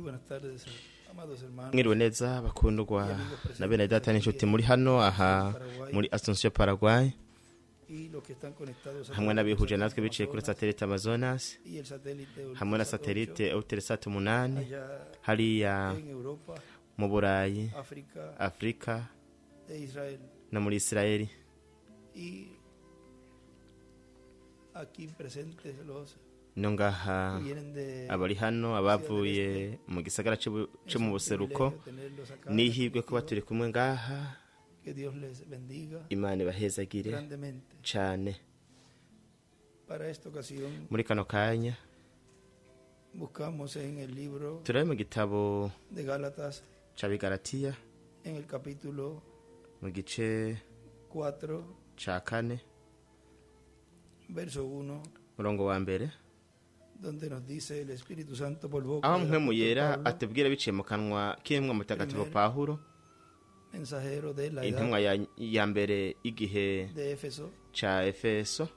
Buenas tardes, amados hermanos. Mwiriwe neza, bakundwa na bene data n'inshuti muri hano aha muri Asunción, Paraguay, Y los que están conectados a hamwe n'abihuje natwe biciye kuri satellite Amazonas y el satélite hamwe na Eutelsat 8, satellite Eutelsat 8 allá hariya en Europa, mu Burayi, África Afurika e Israel. No muri Israeli. Y aquí presentes los No ngaha que vienen de abari hano, abavuye mu gisagara co Es mu un buseruko, privilegio tenerlos acá. n'ihirwe kuba turi kumwe ngaha. Que Dios les bendiga Imana ibahezagire grandemente. cane. Para esta ocasión Muri kano kanya buscamos en el libro turabe mu gitabo de Gálatas, c'Abigalatiya, en el capítulo mu gice 4, ca kane, verso 1, murongo wa mbere, donde nos dice el Espíritu Santo por boca aho del Mpwemu apóstol Yera Pablo, atubwira biciye mu kanwa k'intumwa mutagatifu primer Pawulo, mensajero de la edad intumwa ya mbere y'igihe de Éfeso, ca Efeso.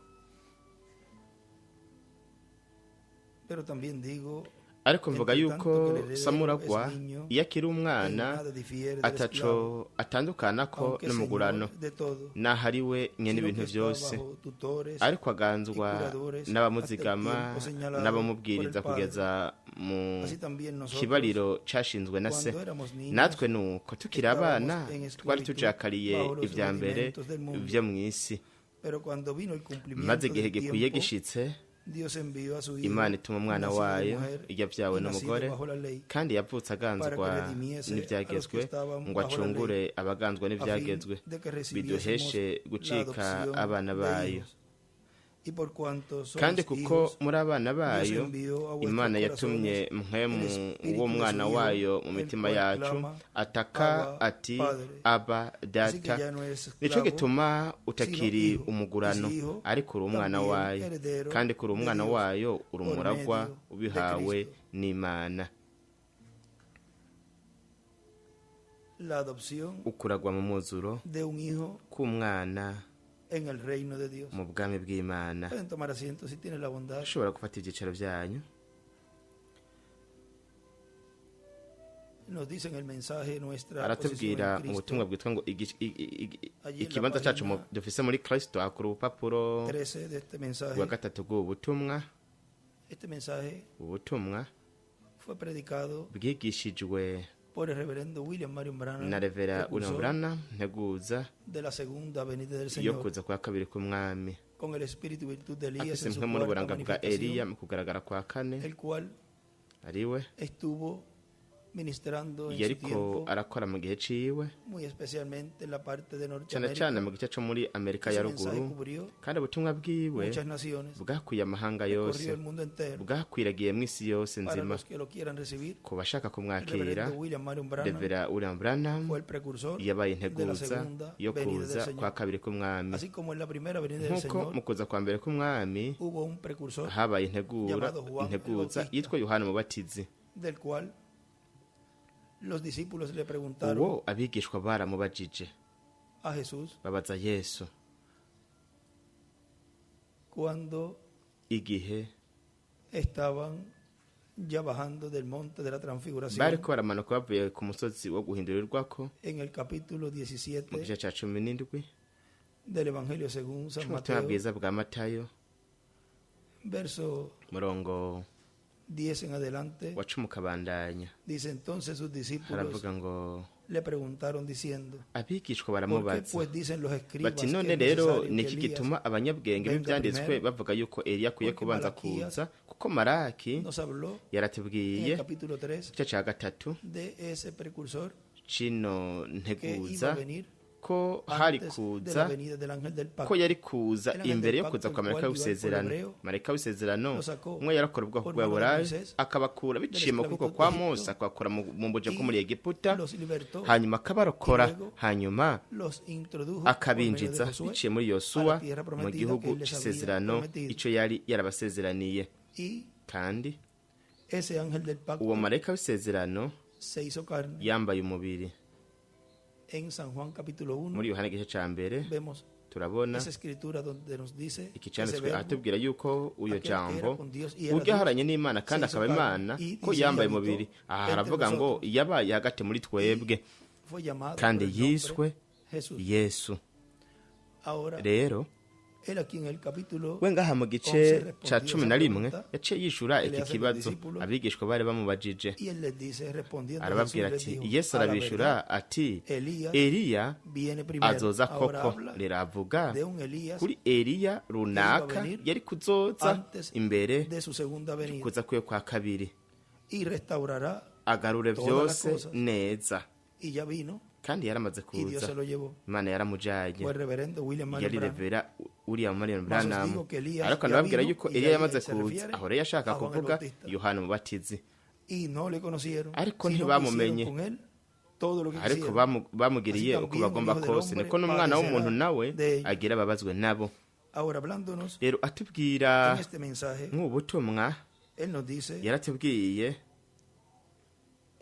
Pero también digo, Ariko mvuga entre yuko tanto que el heredero samuragwa es niño, iyo akiri en umwana nada difiere del ataco esclavo, atandukanako aunque n'umugurano, señor de todo, naho ari we nyene sino ibintu que está vyose, bajo tutores ariko aganzwa y curadores n'abamuzigama hasta el tiempo señalado n'abamubwiriza por el Padre. Kugeza mu Así también nosotros, kibariro cashinzwe na se. cuando éramos niños, Natwe nuko tukiri abana estábamos en twari esclavitud tujakariye bajo los ivya mbere rudimentos del mundo. vyo mw'isi. Pero cuando vino el cumplimiento Maze igihe del gikwiye tiempo, gishitse, Dios envió a su Hijo, Imana ituma umwana nacido de wayo mujer yavyawe y nacido n'umugore, bajo la ley, kandi yavutse aganzwa para que redimiese a los que n'ivyagezwe, estaban ngo bajo la acungure ley, abaganzwa a fin n'ivyagezwe, de que biduheshe recibiésemos la gucika adopción abana de bayo. hijos. Y por cuanto sois Kandi kuko hijos, muri abana Dios bayo, envió a vuestros Imana yatumye corazones Mpwemu el espíritu w'uwo de su mwana Hijo, wayo mu el mitima cual yacu, clama, ataka "Abba, ati: Padre." "Aba, Así que Data." ya no es Nico esclavo, gituma utakiri sino hijo, umugurano, y si hijo, ariko uri umwana también wayo, heredero kandi kuri de umwana Dios wayo uri por umuragwa medio de ubihawe Cristo. n'Imana. La adopción Ukuragwa mu mwuzuro de un hijo k'umwana en el reino de Dios. mu bwami bw'Imana. Pueden tomar asiento si tienen la bondad. Ushobora gufata ibyicaro byanyu. Nos dicen el mensaje nuestra posición Aratubwira en mu butumwa Cristo bwitwa ngo Allí en la ikibanza cyacu página dufise muri Kristo, akura urupapuro 13 de este mensaje. rwa gatatu rw'ubu butumwa. Este mensaje Ubutumwa fue predicado bwigishijwe por el reverendo William Marion Branham, na Revera William precursor Branham, nteguza de la segunda venida del yo Señor, kuza kwa kabiri k'Umwami, con el espíritu y virtud de Elías afise en su mpwemu cuarta n'uburanga bwa Eliya manifestación, mu kugaragara kwa kane, el cual ariwe estuvo ministrando en su yariko tiempo, arakora mu gihe ciwe, muy especialmente en la parte de cane cane Norteamérica. mu gice co muri Amerika ya Ese mensaje ruguru. Cubrió Kandi ubutumwa bwiwe muchas naciones, bwakwiye amahanga yose, recorrió el mundo entero. bwakwiragiye mw'isi yose Para nzima. los que lo quieran recibir, Ku bashaka el kumwakira, reverendo William Marion Branham Revera William Branham fue el precursor yabaye de la integuza segunda yo venida del kuza kwa Señor. kabiri k'Umwami. Así como en la primera venida del Nk'uko Señor mu kuza kwa mbere k'Umwami hubo un precursor habaye integura llamado Juan el integuza Bautista, yitwa Yohana Mubatizi, del cual los discípulos le preguntaron uwo abigishwa baramubajije a Jesús babaza Yesu cuando igihe estaban ya bajando del monte de la transfiguración bariko baramanuka bavuye ku musozi wo guhindurirwako, en el capítulo mu 17 gice ca 17 del Evangelio según San c'ubutumwa Mateo, bwiza bwa Matayo, verso murongo 10 en adelante. wa 10 ukabandanya. Dice: Entonces sus discípulos Haravuga ngo le preguntaron diciendo: abigishwa ¿Por qué baramubaza pues dicen los escribas bati que none es rero necesario ni que iki Elías gituma abanyabwenge venga b'ibyanditswe primero? bavuga yuko Eliya akwiye Porque kubanza Malaquías kuza? Kuko Maraki nos habló en yaratubwiye el capítulo 3 igice cya gatatu de ese precursor cino que iba nteguza a venir ko hari antes de kuza la venida del ángel del ko pacto. yari kuza El ángel imbere del yo kuza pacto, kwa el marayika cual dio al w'isezerano. pueblo hebreo, Marayika w'isezerano lo sacó umwe yarakora ubwoko por bwa mano de burayi, Moisés akabakura biciye mu kuboko esclavitud kwa de Egipto, Mose, akabakura mu buja bwo y muri Egiputa, los libertó hanyuma akabarokora, y luego hanyuma los introdujo por medio de akabinjiza Josué biciye muri a la Yosuwa tierra mu prometida que gihugu él les había c'isezerano prometido. ico yari yarabasezeraniye. Y Kandi ese ángel del pacto uwo marayika w'isezerano se hizo carne. yambaye umubiri. En San Juan capítulo 1 Muri Yohana igice ca mbere vemos Turabona Esa escritura donde nos dice iki ese cyanditswe verbo ahatubwira yuko uyo aquel que jambo era con Dios y era ubwo Dios, yaharanye n'Imana kandi se hizo akaba carne Imana y ko dice, yambaye y habitó umubiri. Aha entre haravuga ngo nosotros. yabaye hagati muri twebwe Fue llamado kandi por el nombre yiswe Jesús. Yesu. Ahora, Rero él aquí en el capítulo we ngaha mu gice ca 11 yaciye yishura iki kibazo abigishwa bari bamubajije. Y él les dice, respondiendo Arababwira Jesús les ati, dijo, Yesu "A la arabishura verdad, ati, Elías Eliya viene primero." azoza Ahora koko. habla Rero avuga de un Elías kuri Eliya runaka venir yari kuzoza antes imbere de su segunda venida kuza kwiwe kwa kabiri, y restaurará, agarure todas las vyose cosas. neza. Y ya vino Kandi yaramaze y Dios kuza, se lo llevó. Imana yaramujanye. Fue el reverendo William Marion Yari Branham. Revera William Marion Mas os Branham. digo que Elías Ariko ya ndababwira vino yuko y Eliya ya yamaze se kuza. refiere Aho rero yashaka a Juan el kuvuga Bautista. Yohana Umubatizi. Y no le conocieron, Ariko sino que ntibamumenye. hicieron con él todo lo que Ariko quisieron. bamugiriye Así uko también bagomba el Hijo del kose, Hombre niko n'umwana w'umuntu nawe padecerá de ellos. agira ababazwe nabo. Ahora hablándonos Rero atubwira en este mensaje, nk'ubu butumwa, él nos dice yaratubwiye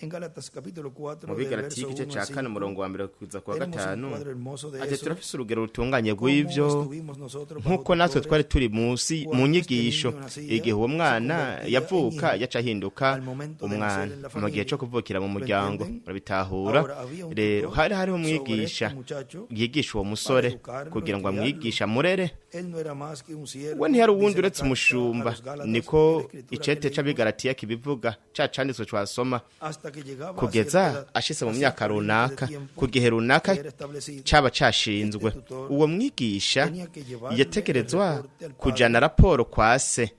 en Gálatas capítulo 4 mu del Bigaratiya verso igice 1 ca al 4 5, umurongo wa 1 kuza kuwa tenemos un 5, cuadro hermoso de ati eso, turafise urugero rutunganye cómo rw'ivyo, estuvimos nosotros bajo nk'uko natwe tutores twari turi munsi mu cuando este nyigisho. niño nacía, Igihe uwo se mwana convertía en yavuka, hijo yaca ahinduka al momento de umwana nacer en la mu gihe familia. co kuvukira mu ¿Lo muryango. entienden? Urabitahura? Ahora había un Rero tutor hari hariho sobre umwigisha este muchacho. yigisha uwo musore educarlo, kugira ngo criarlo. amwigishe, amurere. Él no era más que un siervo, We ntiyari uwundi dice la uretse carta a umushumba, los Gálatas, en la niko escritura que icete leímos, c'Abigaratiya kibivuga, ca canditswe twasoma, hasta que llegaba a cierta kugeza edad, ashitse mu a myaka cierto límite de runaka, tiempo ku gihe runaka que era establecido. caba cashinzwe. Este tutor Uwo mwigisha tenía que llevarle el yategerezwa reporte al padre. kujana raporo kwa se,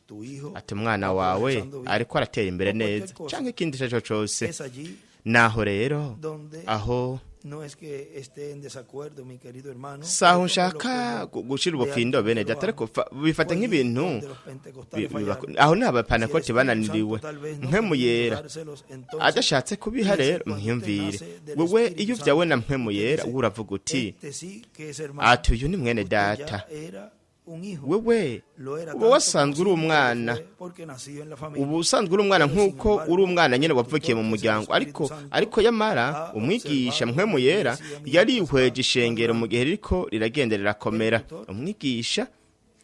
Tu hijo ati umwana va wawe progresando bien. ariko aratera imbere O cualquier neza, cosa. canke ikindi ico arico cose. Es allí Naho rero donde aho no es que esté en desacuerdo, mi querido hermano, saho pero tómelo nshaka como gushira de ubufindo alguien bene que lo data, ama. ariko bifata Fue allí nk'ibintu donde los pentecostales fallaron. aho ni Si el abapanakoti Espíritu bananiriwe. Santo tal vez no Mpwemu queriendo yera dárselos, entonces, adashatse kubiha, piense rero cuando usted mwiyumvire nace del wewe Espíritu iyo uvyawe na Santo, mpwemu usted yera, dice, uravuga uti, "Este sí que es hermano". ati uyu ni mwene Usted data. ya era un hijo. Wewe Lo era uba tanto wasanzwe como uri siempre umwana, lo fue, porque nació en la familia. ubu usanzwe uri umwana Pero sin nk'uko embargo, uri umwana nyine el wavukiye mu tutor, que es el muryango. Ariko Espíritu Santo, ariko yamara ha umwigisha observado mpwemu la yera iglesia mientras yarihweje va ishengero mu madurando. gihe ririko riragenda rirakomera. El tutor Umwigisha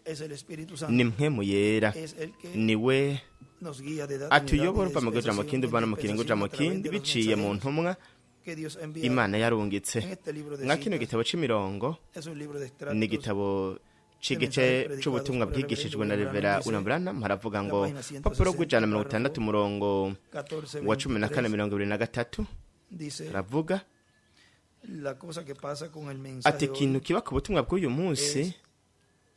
Es el Espíritu Santo. ni mpwemu yera, Es el que niwe nos guía de edad en edad y atuyobora de uva mu kuja mu dispensación kindi, en uva no mu kiringo uja dispensación mu a través kindi, de los biciye mu mensajeros ntumwa que Dios ha enviado. Imana yarungitse. En este libro de Mwa kino citas gitabo c'imirongo es un libro de ni extractos igitabo c'igice c'ubutumwa bwigishijwe na Revera William Branham, haravuga ngo papuro rw'160 umurongo 14, wa 14 23, 23, dice aravuga la cosa que pasa con el mensaje ati hoy, ikintu kiba ku butumwa bw'uyu munsi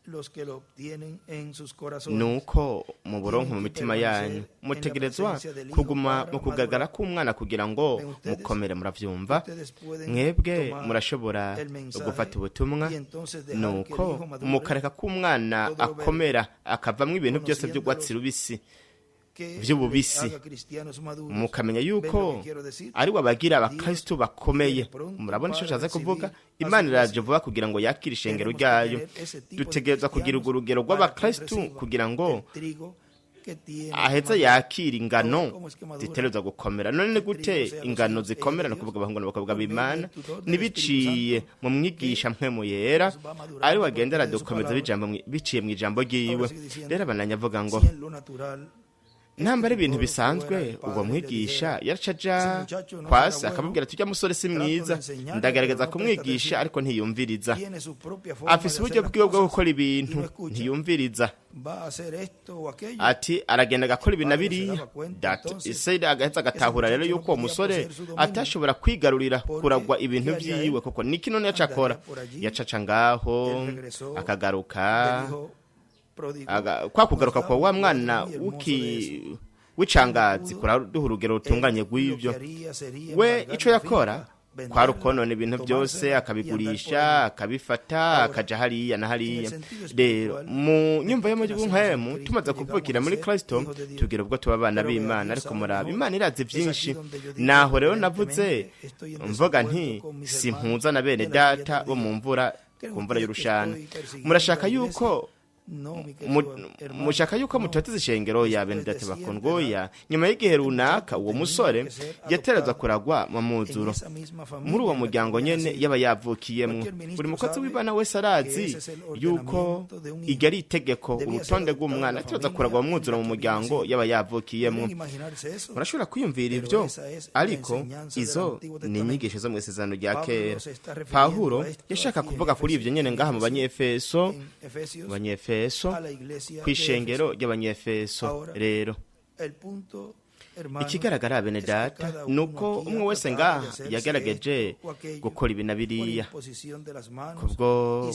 los que lo obtienen en sus corazones nuko mu buronko mu mitima yanyu mutegerezwa kuguma mu kugaragara k'umwana kugira ngo mukomere. Muravyumva? ustedes pueden Mwebwe tomar murashobora el mensaje gufata ubutumwa, y entonces dejar que el nuko hijo madure, mukareka ko umwana akomera akavamwo ibintu byose by'urwatsi rubisi, que vy'ububisi, les haga cristianos maduros. mukamenya ¿Ven yuko lo que quiero decir? ari we abagira abakristu bakomeye. Murabona ico nshatse kuvuga? Imana iraje vuba kugira ngo yakire ishengero Tenemos que ryayo. tener ese tipo de Dutegerezwa kugira cristianos urwo rugero para que rw'abakristu reciba kugira ngo el trigo que tiene que aheza madurar. yakira ingano zitegerezwa gukomera. None ni gute ingano zikomera? Ni ukuvuga abahungu n'abakobwa b'Imana ntibiciye mu mwigisha mpwemu yera, ari we agenda aradukomeza biciye mu ijambo ryiwe. Rero abananya avuga ngo Si en lo natural, namba ari ibintu bisanzwe, ubwo mwigisha yaraca aja kwasi akamubwira ati ujya musore si mwiza, ndagerageza kumwigisha ariko ntiyumviriza, tiene su propia forma afise de uburyo hacer las bwiwe bwo cosas gukora y ibintu, no escucha. ntiyumviriza. Va a hacer esto o aquello. Ati aragenda agakora ibi na biriya. Data ese agaheza agatahura rero yuko uwo musore atashobora kwigarurira kuragwa ibintu vyiwe, koko niki none yaca akora? Yacaca ngaho akagaruka, Del hijo pródigo. Kwa Nos kugaruka da kwa wa un cuadro mwana muy hermoso de w'uki w'icangazi kuraduha urugero eso. rutunganye Él lo rw'ivyo. que haría sería We embargar ico la yakora finca, kwari venderla, ukonona ibintu byose, tomársela y andar por akabigurisha, allí. akabifata, Ahora, akaja hariya na en hariya. el sentido Rero espiritual, mu nyumva después que yo nacemos en mpwemu, Cristo, tumaze llegamos kuvukira a muri ser Kristo, hijos de Dios. tugira ubwo tuba abana Pero vea, b'Imana. Dios Ariko sabe muraba, mejor. Imana irazi Es aquí byinshi. donde yo digo Naho rero navuze reverentemente, estoy en mvuga nti desacuerdo con mis simpuza na bene hermanos de la lluvia data bo tardía. mu mvura ¿Creen ku mvura ustedes que y'urushana. estoy persiguiendo Murashaka a la yuko iglesia? Mushaka yuko mutatiza ishengero ya bene data bakundwa? Nyuma y'igihe runaka uwo musore yaterezwa kuragwa mu mwuzuro muri uwo muryango nyene yaba yavukiyemwo. Buri mukozi w'Imana wese arazi yuko iryo ari itegeko, urutonde rw'umwana aterezwa kuragwa mu mwuzuro mu muryango yaba yavukiyemwo. Murashobora kwiyumvira ibyo, ariko izo ni inyigisho zo mu isezerano rya kera. Pawulo yashaka kuvuga kuri ibyo nyene ngaha mu Banyefeso, mu Banyefeso, kw'ishengero ry'Abanyefeso. Rero ikigaragara, bene data, ni uko umwe wese ngaha yagerageje gukora ibi na biriya kubwo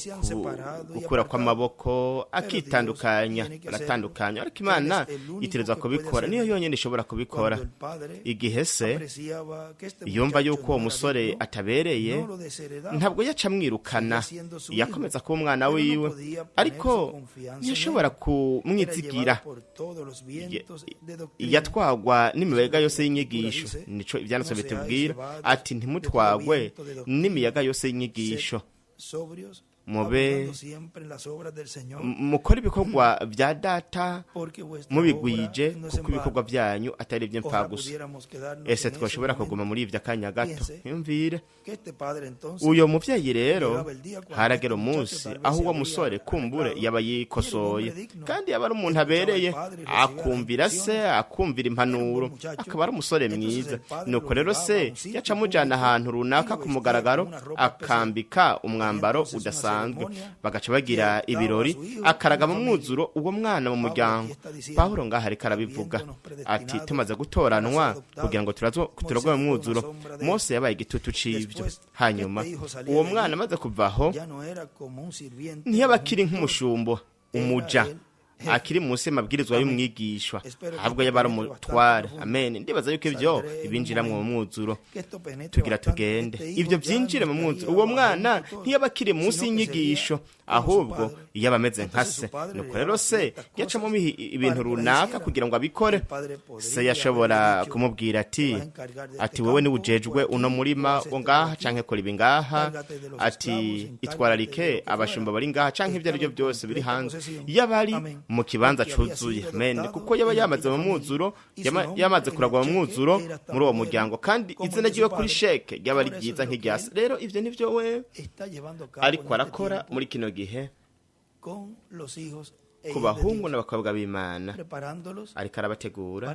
gukura kw'amaboko, akitandukanya, baratandukanya, ariko Imana itereza kubikora, niyo yonyine ishobora kubikora. Igihe se yumva yuko uwo musore atabereye, ntabwo yaca amwirukana, yakomeza kuba umwana wiwe, ariko ntiyashobora kumwizigira. Yatwagwa n'imiyaga yose y'inyigisho. Nico ibyanditswe bitubwira, ati: "Ntimutwagwe n'imiyaga yose y'inyigisho, mube mukora ibikorwa bya Data mubigwije, kuko ibikorwa byanyu atari iby'imfagusa." Ese twashobora kuguma muri ibyo akanya gato? Yumvire uyo muvyeyi rero, haragera umunsi aho uwo musore kumbure yaba yikosoye, kandi yaba ari umuntu abereye, akumvira se, akumvira impanuro, akaba ari umusore mwiza. Nuko rero se yaca amujana ahantu runaka ku mugaragaro, akambika umwambaro udasanzwe, bagaca bagira ibirori, akaraga mu mwuzuro uwo mwana mu muryango. Pawulo ngaho ariko arabivuga ati: "Tumaze gutoranwa kugira ngo turagwe mu mwuzuro." Mose yabaye igitutu c'ivyo. Hanyuma uwo mwana amaze kuvaho, ntiyaba akiri nk'umushumbo, umuja akiri munsi y'amabwirizwa y'umwigishwa, ahubwo yaba ari umutware. Amen. Ndibaza yuko ibyo ibinjiramwo mu mwuzuro. Tugira tugende, ibyo byinjire mu mwuzuro. Uwo mwana ntiyaba akiri munsi y'inyigisho, ahubwo yaba ameze nka se. Nuko rero se yacamo ibintu runaka kugira ngo abikore. Se yashobora kumubwira ati: "Wewe niwe ujejwe uno murima wo ngaha, canke kora ibi ngaha," ati: "Itwararike abashumba bari ngaha," canke ibyo ari byo byose biri hanze. Yaba ari mu kibanza cuzuye. Amen. Kuko yaba yamaze mu mwuzuro, yamaze kuragwa mu mwuzuro muri uwo muryango, kandi izina ryiwe kuri sheke ryaba ari ryiza nk'irya se. Rero ivyo nivyo we ariko arakora muri kino gihe ku bahungu n'abakobwa b'Imana. Ariko arabategura,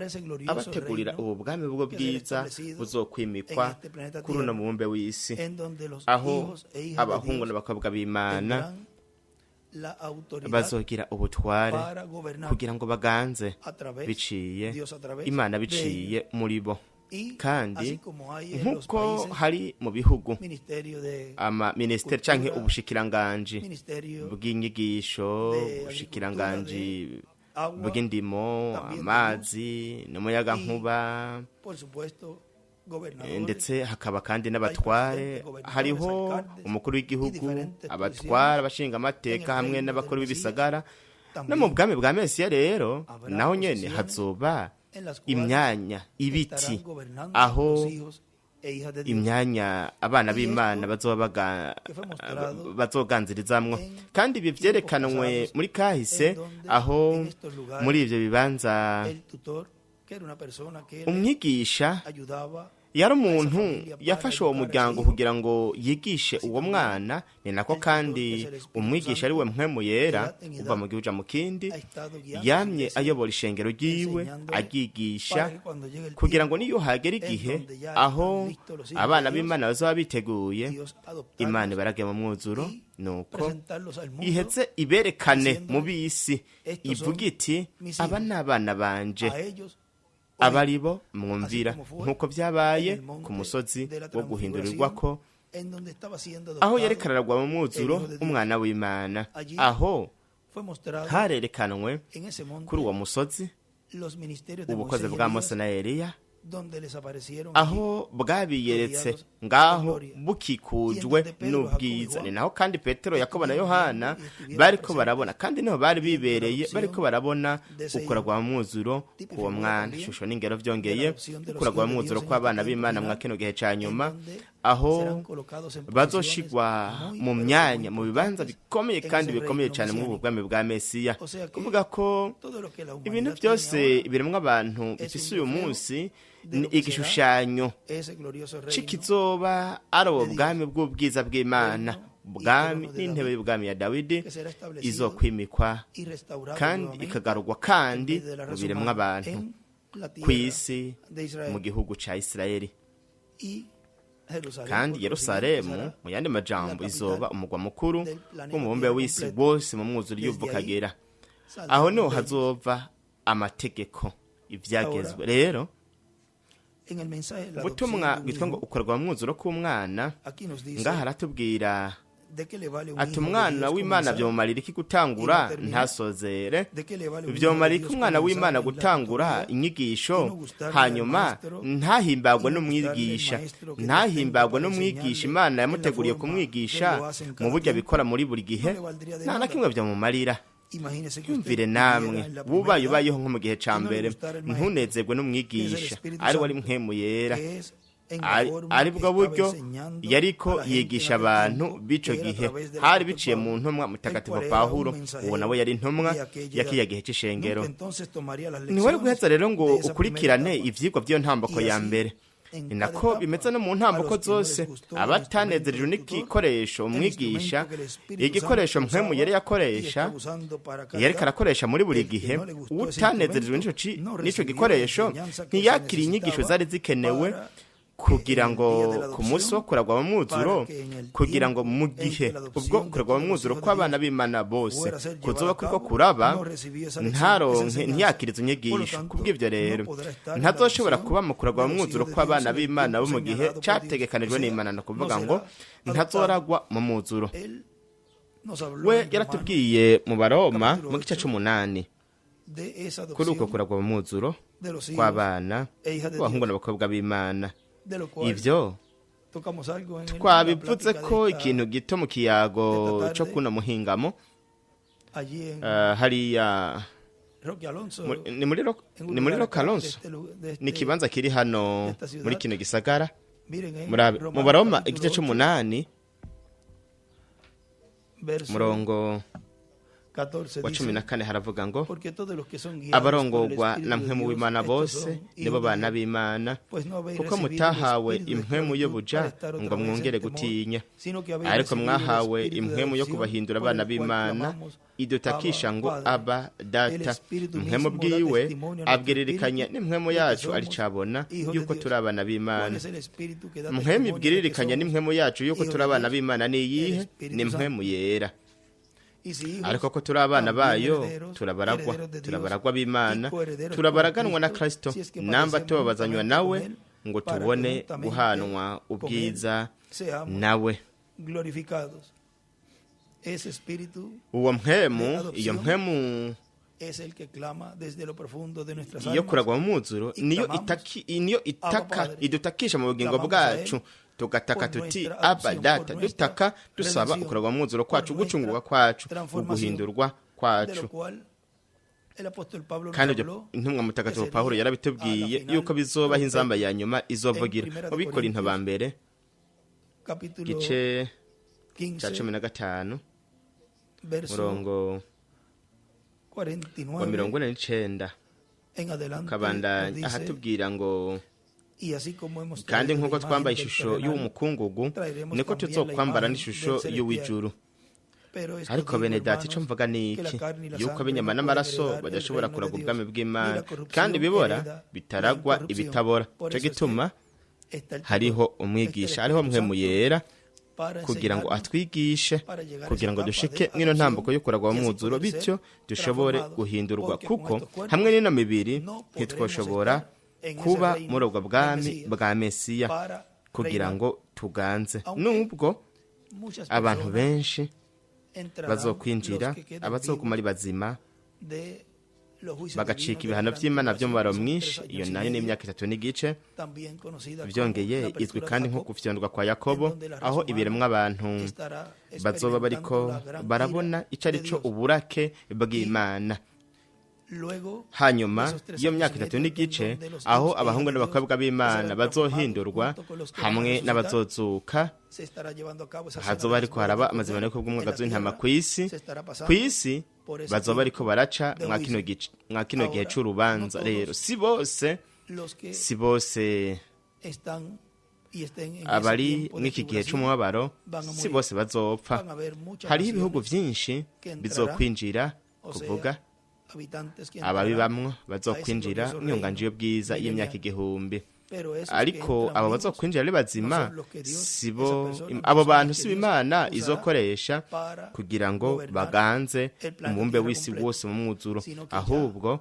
abategurira ubu bwami bwo bwiza buzokwimikwa kuri uno mubumbe w'isi, aho abahungu n'abakobwa b'Imana bazogira ubutware kugira ngo baganze biciye Imana, biciye muri bo. Kandi nk'uko hari mu bihugu ama minisiteri canke ubushikiranganji bw'inyigisho, ubushikiranganji bw'indimo, amazi n'umuyagankuba, ndetse hakaba kandi n'abatware, hariho umukuru w'igihugu, abatware, abashinga amateka hamwe n'abakuru b'ibisagara. No mu bwami bwa Mesiya rero naho nyene hazoba imyanya, ibiti, aho imyanya abana b'Imana bazoba bazoganzirizamwo. Kandi ibi vyerekanwe muri kahise, aho muri ivyo bibanza umwigisha yari umuntu yafashe uwo muryango kugira ngo yigishe uwo mwana. Ni nako kandi umwigisha ari we Mpwemu Yera, uva mu gihugu mu kindi, yamye ayobora ishengero ryiwe, aryigisha, kugira ngo niyo hagera igihe aho abana b'Imana bazaba biteguye, Imana ibarage mu mwuzuro, nuko ihetse iberekane mu bisi, ivuga iti: "Aba ni abana banje, abari bo mwumvira," nk'uko byabaye ku musozi wo guhindurirwa ko, aho yerekanirwa mu mwuzuro umwana w'Imana. Aho harerekanwe kuri uwo musozi ubukozi bwa Mose na Eliya. Aho bwabiyeretse ngaho bukikujwe n'ubwiza. Ni naho kandi Petero, Yakobo na Yohana bariko barabona, kandi niho bari bibereye bariko barabona ukuragwa mwuzuro k'uwo mwana. Ishusho n'ingero vyongeye ukuragwa mwuzuro kw'abana b'Imana mwa kino gihe ca nyuma, aho bazoshigwa mu myanya, mu bibanza bikomeye kandi bikomeye cyane muri ubu bwami bwa Mesiya. Kuvuga ko ibintu byose biremwa abantu bifise uyu munsi ni igishushanyo c'ikizoba ari uwo bwami bw'ubwiza bw'Imana, ubwami n'intebe y'ubwami ya Dawidi izokwimikwa kandi ikagarurwa kandi mu biremwa abantu kw'isi mu gihugu ca Isirayeli. Kandi Yerusalemu, mu yandi majambo, izoba umugwa mukuru w'umubumbe w'isi wose mu mwuzure y'uvukagera. Aho niho hazova amategeko, ivyagezwe. Rero ubutumwa bwitwa ngo ukorwa mu mwuzuro k'umwana, ngaha aratubwira ati umwana w'Imana vyomumarira iki gutangura ntasozere? Vyomumarira iki umwana w'Imana gutangura inyigisho hanyuma ntahimbagwe n'umwigisha, ntahimbagwe n'umwigisha Imana yamuteguriye kumwigisha mu buryo abikora muri buri gihe? Nta na kimwe vyomumarira. Yumvire namwe bubaye ubayeho nko mu gihe ca mbere, ntunezerwe n'umwigisha ari wari Mpwemu Yera, ari bwo buryo yariko yigisha abantu b'ico gihe, hari biciye mu ntumwa mutagatifu Pawulo. Uwo nawe yari intumwa ya kiya gihe c'ishengero. Ntiwari guheza rero ngo ukurikirane ivyigwa vy'iyo ntambako ya mbere. Ni nako bimeze no mu ntambako zose. Abatanezerejwe n'igikoresho umwigisha, igikoresho Mpwemu Yera yakoresha, yariko arakoresha muri buri gihe, utanezerejwe n'ico gikoresho ntiyakiriye inyigisho zari zikenewe kugira ngo ku munsi wo kuragwa mu mwuzuro, kugira ngo mu gihe ubwo kuragwa mu mwuzuro kw'abana b'Imana bose kuzoba kuriko kuraba, ntaronke, ntiyakiriza inyigisho. Kubw'ivyo rero ntazoshobora kuba mu kuragwa mu mwuzuro kw'abana b'Imana bo mu gihe categekanijwe n'Imana, no kuvuga ngo ntazoragwa mu mwuzuro. We yaratubwiye mu Baroma mu gice c'umunani kuri uko kuragwa mu mwuzuro kw'abana b'abahungu n'abakobwa b'Imana. Ivyo twabivuze ko ikintu gito mu kiyago co kuno muhingamo hariya ni muri Roque Alonso, ni ikibanza kiri hano muri kino gisagara. Mu Baroma igice c'umunani murongo wa 14 haravuga ngo abarongorwa na Mpwemu w'Imana bose nibo bana b'Imana, kuko mutahawe impwemu y'ubuja ngo mwongere gutinya, ariko mwahawe impwemu yo kubahindura abana b'Imana, idutakisha ngo aba data. Mpwemu bwiwe abwiririkanya n'impwemu yacu aricabona yuko turi abana b'Imana. Mpwemu ibwiririkanya n'impwemu yacu yuko turi abana b'Imana ni iyihe? Ni Mpwemu Yera. Ariko ko turi abana bayo, turabaragwa, turabaragwa b'Imana, turabaraganwa na Kristo, namba tubabazanywa nawe ngo tubone guhanwa ubwiza nawe. Uwo mpwemu, iyo mpwemu iyo kuragwa mu mwuzuro niyo itaka idutakisha mu bugingo bwacu, tugataka tuti aba data, dutaka dusaba ukuragwa mu mwuzuro kwacu, gucungurwa kwacu, uguhindurwa kwacu. Kandi ibyo intumwa mutagatifu Pawulo yarabitubwiye yuko bizobaho inzamba ya nyuma izovugira mu Bikorinto ba mbere gice cya 15 murongo wa 49 kabandanya ahatubwira ngo kandi nk'uko twambaye ishusho y'umukungugu niko tuzokwambara n'ishusho y'uw'ijuru. Ariko bene data, ico mvuga ni iki, yuko ab'inyama n'amaraso badashobora kuragwa ubwami bw'Imana, kandi ibibora bitaragwa ibitabora. Ico gituma hariho umwigisha, hariho Mpwemu Yera, kugira ngo atwigishe, kugira ngo dushike mwino ntambuko yo kuragwa mwuzuro, bityo dushobore guhindurwa, kuko hamwe n'ino mibiri ntitwoshobora kuba muri ubwo bwami bwa Mesiya kugira ngo tuganze. Nubwo abantu benshi bazokwinjira, abazoguma ari bazima Bagacika ibihano by'Imana by'umubaro mwinshi. Iyo nayo ni imyaka 3 n'igice. Byongeye izwi kandi nko gufyondwa kwa Yakobo, aho ibiremwa abantu bazoba bariko barabona ico ari cyo uburake bw'Imana. Hanyuma iyo myaka 3 n'igice, aho abahungu n'abakobwa b'Imana bazohindurwa hamwe n'abazozuka, hazoba ariko haraba amazimano yo bw'umwagazi w'intama ku isi. Ku isi bazoba ariko baraca mwa kino gihe c'urubanza. Rero si bose abari mw'iki gihe c'umubabaro, si bose bazopfa. Hariho ibihugu vyinshi bizokwinjira, kuvuga ababibamwo bazokwinjira mwiyonganji y'ubwiza y'imyaka 1000. Ariko abo bazokwinjira ari bazima, sibo abo bantu si Imana izokoresha kugira ngo baganze umubumbe w'isi wose mu mwuzuro, ahubwo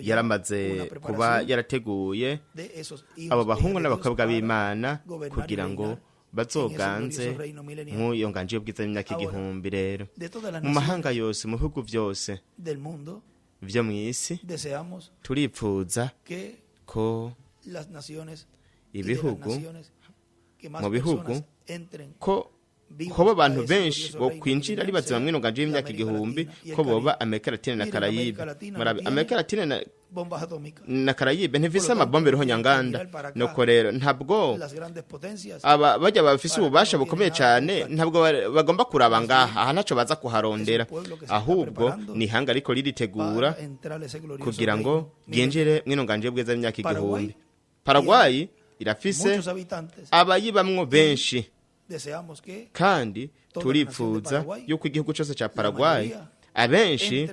yaramaze kuba yarateguye abo bahungu n'abakobwa b'Imana kugira ngo bazoganze nk'uyo nganje y'ubwiza y'imyaka 1000. Rero mu mahanga yose, mu bihugu byose vyo mw'isi, turipfuza ko ibihugu, mu bihugu, ko hoba abantu benshi bo kwinjira ari bazima mwino nganje y'imyaka 1000, ko boba Amerika Latine na Karayibe. Murabe, Amerika Latine na Karayibe ntifise amabombe ruhonyanganda. Nuko rero ntabwo aba bajya bafise ububasha bukomeye cyane, ntabwo bagomba kuraba ngaha aha, ntaco baza kuharondera, ahubwo ni ihanga ariko riritegura kugira ngo ryinjire mwino nganje y'ubwiza y'imyaka 1000. Paraguay irafise abayibamwo benshi, kandi turipfuza yuko igihugu cyose cya Paraguay, abenshi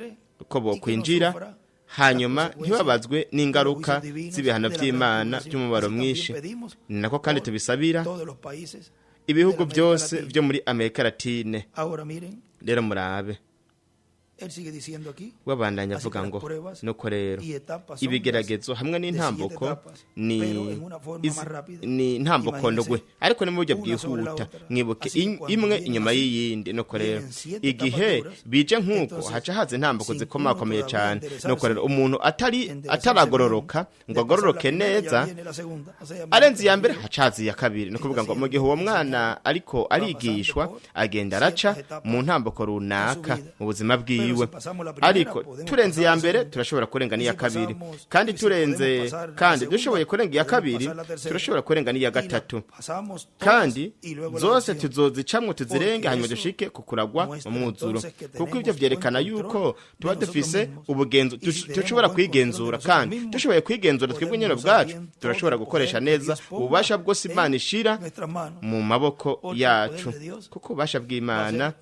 ko bokwinjira, hanyuma ntibabazwe n'ingaruka z'ibihano by'Imana by'umubaro mwinshi. Ni nako kandi tubisabira ibihugu byose byo muri Amerika Latine. Rero murabe, wabandanya avuga ngo: "Nuko rero ibigeragezo hamwe n'intambuko ni intambuko ndwi, ariko ni mu buryo bwihuta. Mwibuke, imwe inyuma y'iyindi. Nuko rero igihe bije nk'uko, haca haza intambuko zikomakomeye cyane. Nuko rero umuntu atari ataragororoka ngo agororoke neza, arenze iya mbere haca haza iya kabiri. Ni ukuvuga ngo mu gihe uwo mwana ariko arigishwa, agenda araca mu ntambuko runaka mu buzima bwiwe. Ariko turenze iya mbere, turashobora kurenga n'iya kabiri, kandi turenze, kandi dushoboye kurenga iya kabiri, turashobora kurenga n'iya gatatu, kandi zose tuzozicamwo tuzirenge, hanyuma dushike ku kuragwa umwuzuro. Kuko ibyo byerekana yuko tuba dufise ubugenzo, dushobora kwigenzura, kandi dushoboye kwigenzura twebwe nyine ubwacu, turashobora gukoresha neza ububasha bwose Imana ishira mu maboko yacu, kuko ububasha bw'Imana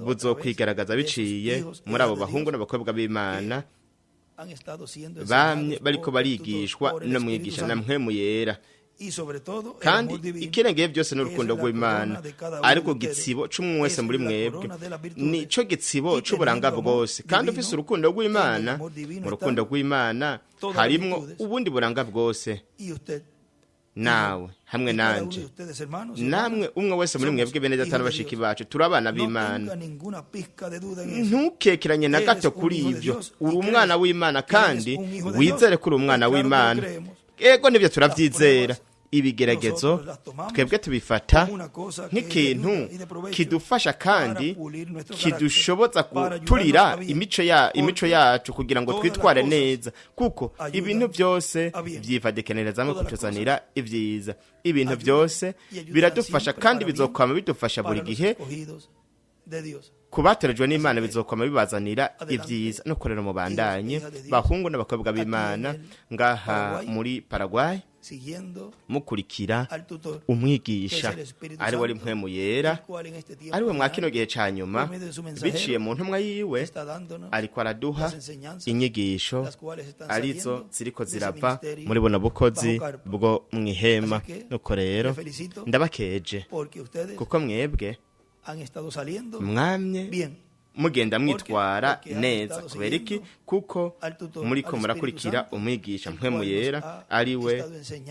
buzokwigaragaza biciye muri abo bahungu n'abakobwa b'Imana bamye bariko barigishwa no mwigisha na Mpwemu Yera. Kandi ikirengeye byose n'urukundo rw'Imana, ariko gitsibo c'umwe wese muri mwebwe nico gitsibo c'uburanga bwose. Kandi ufise urukundo rw'Imana, mu rukundo rw'Imana harimwo ubundi buranga bwose. Nawe hamwe nanje, namwe umwe wese muri mwebwe, bene data n'abashiki bacu, turi abana b'Imana. Ntukekeranye na gato kuri ibyo. Uri umwana w'Imana, kandi wizere ko uri umwana w'Imana. Ego, nibyo, turabyizera. Ibigeragezo twebwe tubifata nk'ikintu kidufasha kandi kidushoboza guturira imico yacu kugira ngo twitware neza, kuko ibintu byose byivadikaniriza kutuzanira ibyiza. Ibintu byose biradufasha kandi bizokwama bidufasha buri gihe. Ku batorejwe n'Imana bizokwama bibazanira ibyiza. No korera mubandanye, bahungu n'abakobwa b'Imana, ngaha muri Paraguay, mukurikira umwigisha ari we Mpwemu Yera, ari we mwa kino gihe ca nyuma, biciye mu ntumwa yiwe, ariko araduha inyigisho arizo ziriko zirava muri buno bukozi bwo mw'ihema. Nuko rero ndabakeje, kuko mwebwe mwamye mugenda mwitwara neza. Kubera iki? Kuko muriko murakurikira umwigisha Mpwemu Yera, ari we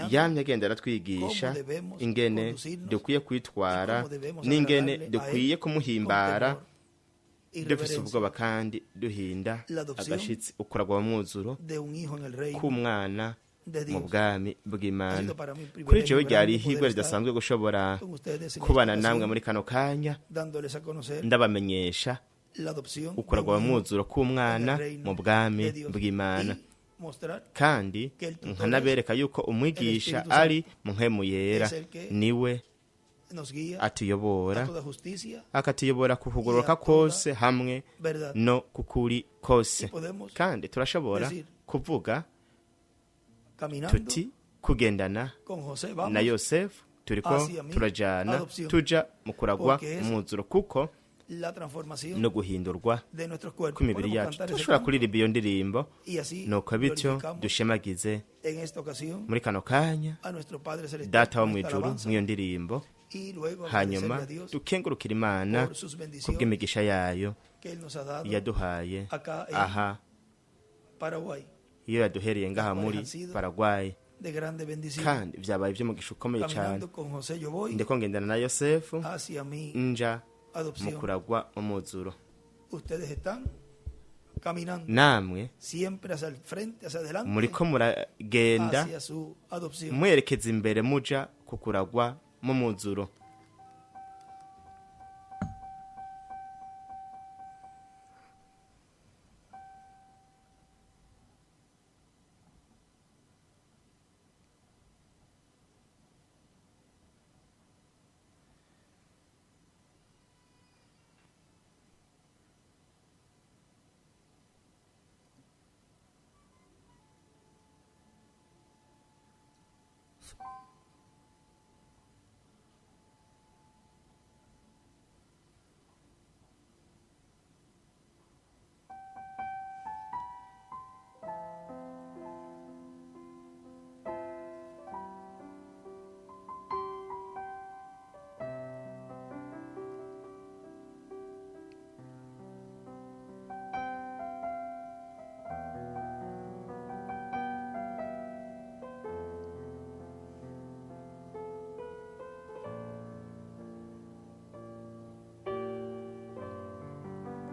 yamye agenda aratwigisha ingene dukwiye kwitwara n'ingene dukwiye kumuhimbara. y Dufise reverencia ubwoba kandi duhinda La adopción agashitsi ukuragwa mu mwuzuro de un hijo en el reino k'umwana de mu Dios. bwami Ha bw'Imana. sido para mí un Kuri privilegio jewe ryari grande ihirwe poder estar ridasanzwe gushobora con ustedes en esta kubana namwe ocasión, muri kano kanya, dándoles a conocer ndabamenyesha la adopción de ukuragwa un mu hijo mwuzuro k'umwana en el reino mu bwami de Dios bw'Imana, y mostrar kandi que el tutor nkanabereka yuko umwigisha el Espíritu Santo ari muhemu yera, es el que niwe nos guía atuyobora, a toda justicia, akatuyobora ku kugororoka y a toda kose hamwe verdad. no kukuri kose. Y podemos Kandi turashobora decir, kuvuga caminando tuti kugendana con José vamos na Yosefu turiko hacia mi turajana adopción, tuja mu kuragwa porque es umwuzuro, kuko la transformación no guhindurwa de nuestros cuerpos. kw'imibiri Podemos yacu. cantar ese Turashobora canto kuririmba iyo ndirimbo, y así nuko bityo glorificamos dushemagize en esta ocasión muri kano kanya a nuestro Padre Celestial Data wo con mu esta ijuru alabanza mw'iyo ndirimbo, y luego hanyuma agradecerle a Dios dukengurukira Imana por sus bendiciones kubw'imigisha yayo que Él nos ha dado yaduhaye acá en aha, Paraguay, iyo yaduhereye ngaha cuales muri han sido Paraguay, de grande bendición. kandi vyabaye ivy'umugisha ukomeye cane. Caminando con José yo voy Ndiko ngendana na Yosefu hacia mi nja mu adopción. kuragwa umwuzuro. Ustedes están caminando Namwe siempre hacia el frente, hacia adelante, muriko muragenda hacia su adopción. mwerekeza imbere muja ku kuragwa mu mwuzuro.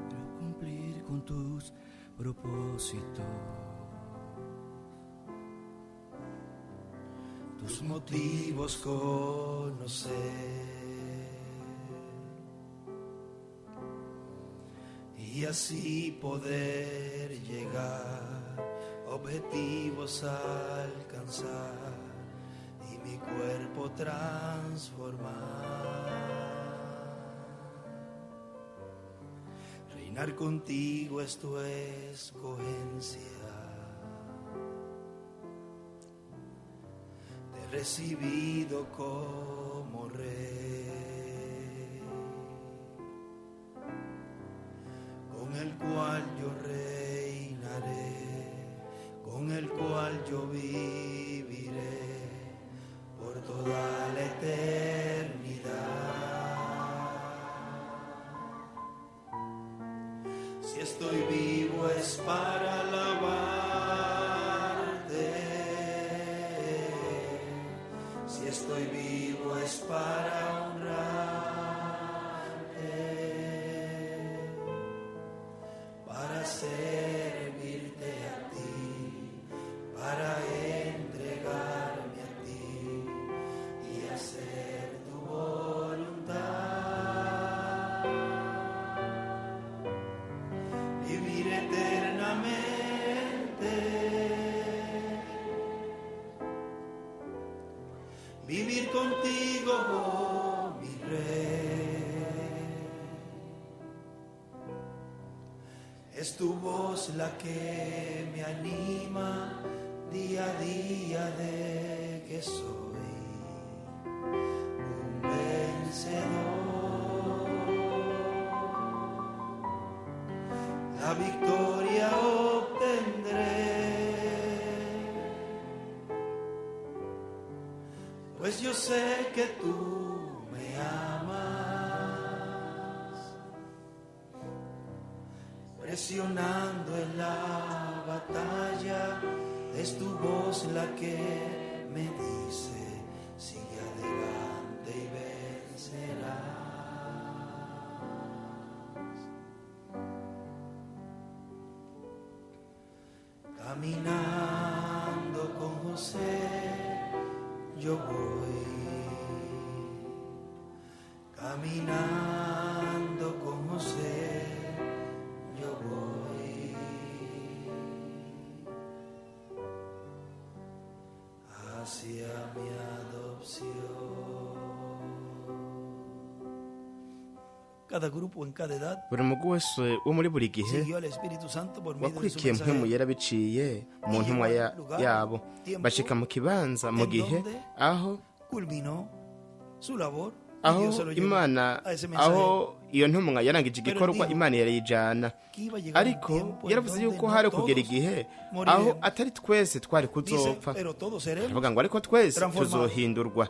Quiero cumplir con tus propósitos, Tus motivos conocer y así poder llegar, objetivos alcanzar y mi cuerpo transformar. Reinar contigo es tu escogencia. Te he recibido como rey, con el cual yo reinaré, con el cual yo viviré por toda la eternidad. Si estoy vivo es para alabarte. Si estoy vivo es para honrarte, para servirte a ti, para entregarme a ti y hacer tu voluntad. Vivir eternamente, vivir contigo, oh mi rey. Es tu voz la que me anima día a día de que soy un vencedor. La victoria obtendré, pues yo sé que tú me amas. Presionando en la batalla, es tu voz la que me dice, sigue adelante y vencerás. Caminando con José, yo voy. Caminando con José, yo voy. Hacia mi adopción. Cada grupo en cada edad Buri mugwi wese wo muri buri gihe siguió al Espíritu Santo por medio de su wakurikiye Mpwemu mensajero. Yera biciye mu ntumwa yabo, bashika mu kibanza mu gihe aho Culminó su labor y aho Dios se lo llevó Imana a ese mensajero aho iyo ntumwa yarangije igikorwa, Imana yarayijana. que iba a llegar un Ariko tiempo en yaravuze donde yuko no hari kugera todos igihe aho moriremos. atari twese twari Dice, kuzopfa. pero todos seremos. Aravuga ngo ariko twese transformados. tuzohindurwa.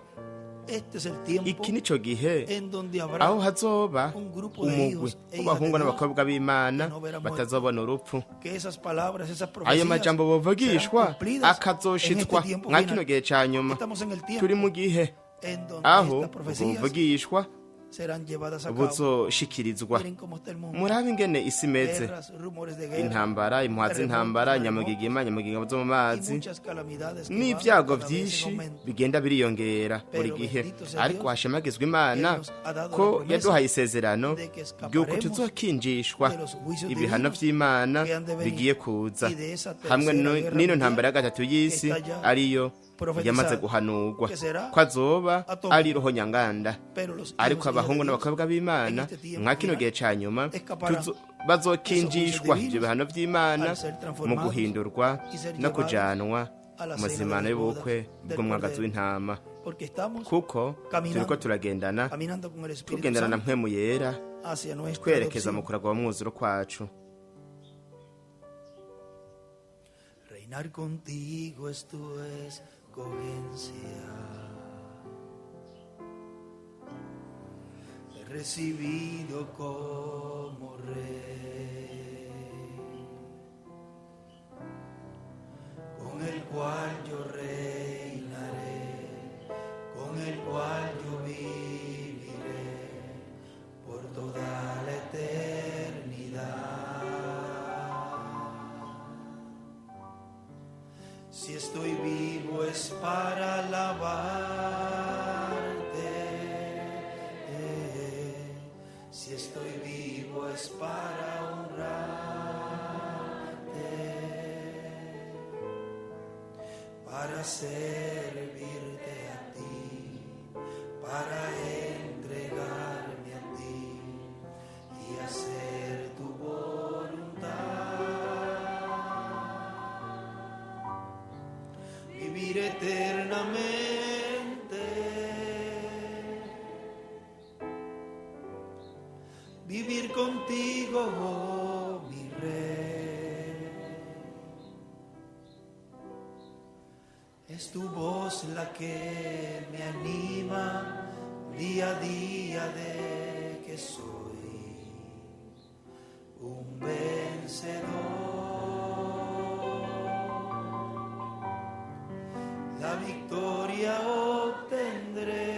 Este es el tiempo Iki nico gihe en donde habrá aho hazoba un grupo de umugwi hijos e hijas de w'abahungu Dios n'abakobwa b'Imana que no verán muerte. batazobona urupfu. Que esas palabras, esas Ayo profecías majambo serán bovugishwa cumplidas en este akazoshitswa tiempo mwa kino final. gihe ca nyuma. Estamos en el tiempo Turi mu gihe en donde aho estas profecías buvugishwa serán llevadas a cabo. buzoshikirizwa. Miren cómo está el mundo. Murabe ingene isi imeze: Guerras, rumores de guerra intambara, impuha z'intambara, terremotos, nyamugigima, nyamugigima zo mu y mazi, muchas calamidades que van n'ibyago cada vez en byinshi aumento. bigenda biriyongera buri Pero gihe. bendito sea Ariko Dios, hashemagizwa Imana que nos ha dado ko la promesa yaduhaye isezerano de que escaparemos ry'uko tuzokinjishwa de los juicios ibihano divinos vy'Imana que han de venir bigiye kuza, y de esa tercera hamwe guerra n'ino mundial ntambara ya gatatu y'isi que está ya ariyo profetizada, yamaze guhanurwa que será ko azoba atómica. ari roho nyanganda. Pero los hijos Ariko e hijas de abahungu Dios n'abakobwa b'Imana en este tiempo mwa kino final gihe ca nyuma escaparán bazokinjishwa esos juicios ivyo bihano vy'Imana al ser mu transformados guhindurwa y ser no llevados kujanwa a la mu cena de zimano las y'ubukwe bodas del bw'umwagazi Cordero. w'intama, Porque estamos kuko caminando, turiko turagendana, caminando con el Espíritu tugendana na Santo Mpwemu Yera hacia nuestra twerekeza mu adopción. kuragwa mwuzuro kwacu. Reinar contigo es tu escogencia. He recibido como rey, con el cual yo reinaré, con el cual yo viviré por toda la eternidad. Si estoy vivo es para alabarte, si estoy vivo es para honrarte, para servirte a ti, para entregarme a ti y hacer tu voluntad. Vivir eternamente, vivir contigo, oh mi rey. Es tu voz la que me anima día a día de que soy un vencedor. La victoria obtendré,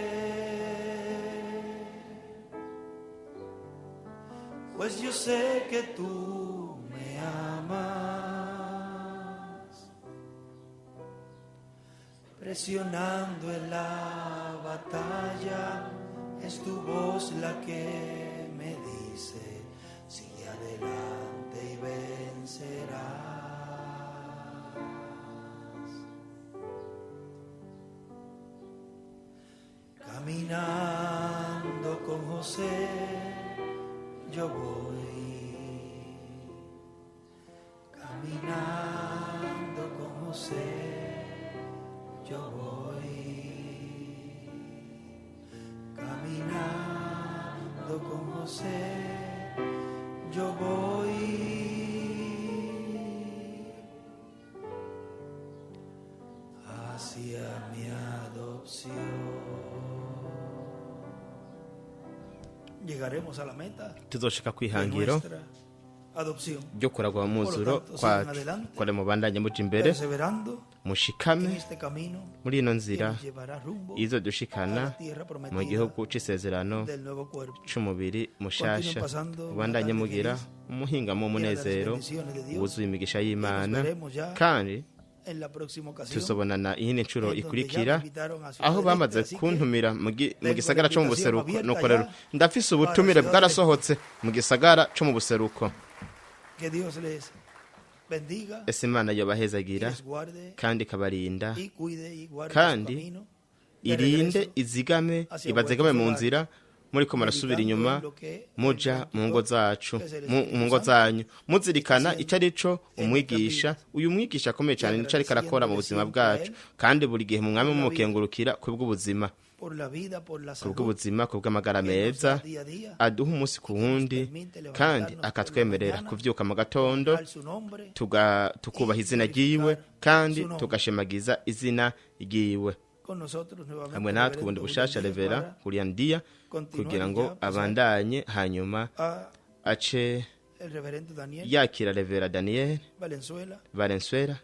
pues yo sé que tú me amas, presionando en la batalla, es tu voz la que me dice, sigue adelante y vencerás. Caminando con José, yo voy. Caminando con José, yo voy. Caminando con José, yo voy. Hacia mi adopción. Llegaremos a la meta Tuzoshika de kwihangiro nuestra adopción. Ryo kuragwa mu mwuzuro kwacu. Kore mubandanye muja imbere, Perseverando en mushikame este camino muri ino que nzira nos llevará rumbo izodushikana a la tierra mu prometida gihugu c'isezerano del nuevo cuerpo. c'umubiri mushasha. Ubandanye mugira umuhingamo w'umunezero wuzuye imigisha y'Imana, kandi En la próxima ocasión, tuzobonana iyindi nshuro en donde ya ikurikira, me invitaron a Ciudad aho del bamaze Este, así que kuntumira mu gisagara co mu buseruko. abierta Nuko rero ya ndafise ubutumire bwarasohotse mu gisagara co mu buseruko. Que Dios les bendiga Ese Imana y yobahezagira les guarde kandi ikabarinda, y cuide y guarde su kandi camino de irinde, regreso, izigame, ibazigame mu nzira muriko murasubira inyuma muja mu ngo zacu, mu ngo zanyu, muzirikana ico ari co umwigisha, uyu mwigisha akomeye cyane, nico ariko arakora mu buzima bwacu, kandi buri gihe mu mwami mumukengurukira kubw'ubuzima, por la vida, por la salud kubw'ubuzima, kubw'amagara que nos da meza día a día, aduha umunsi ku wundi, kandi akatwemerera kuvyuka mu gatondo al su nombre tukubaha izina ryiwe kandi tugashemagiza izina ryiwe. Con nosotros nuevamente Hamwe natwe reverendo ubundi bushasha Julián Díaz Revera para Julian Dia continuar kugira y ngo ya pasar abandanye, hanyuma a ace el reverendo Daniel yakira Revera Daniel Valenzuela Valenzuela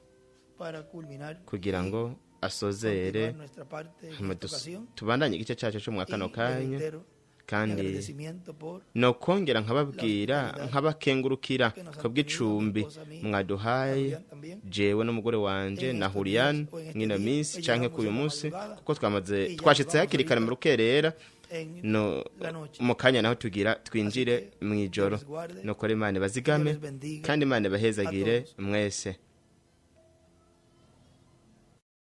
para culminar kugira ngo asozere, continuar nuestra parte en hanyuma esta ocasión tubandanye igice cyacu cyo mu y kano le kanya. reitero mi Kandi agradecimiento por no kongera nkababwira, nkabakengurukira kubw'icumbi mwaduhaye, Julián también jewe n'umugore wanje na Julian, mwino minsi canke k'uyu munsi, kuko twamaze twashitse hakiri kare mu rukerera, en no la noche. mu kanya naho tugira twinjire mu ijoro. Nukora Imana ibazigame kandi Imana ibahezagire mwese.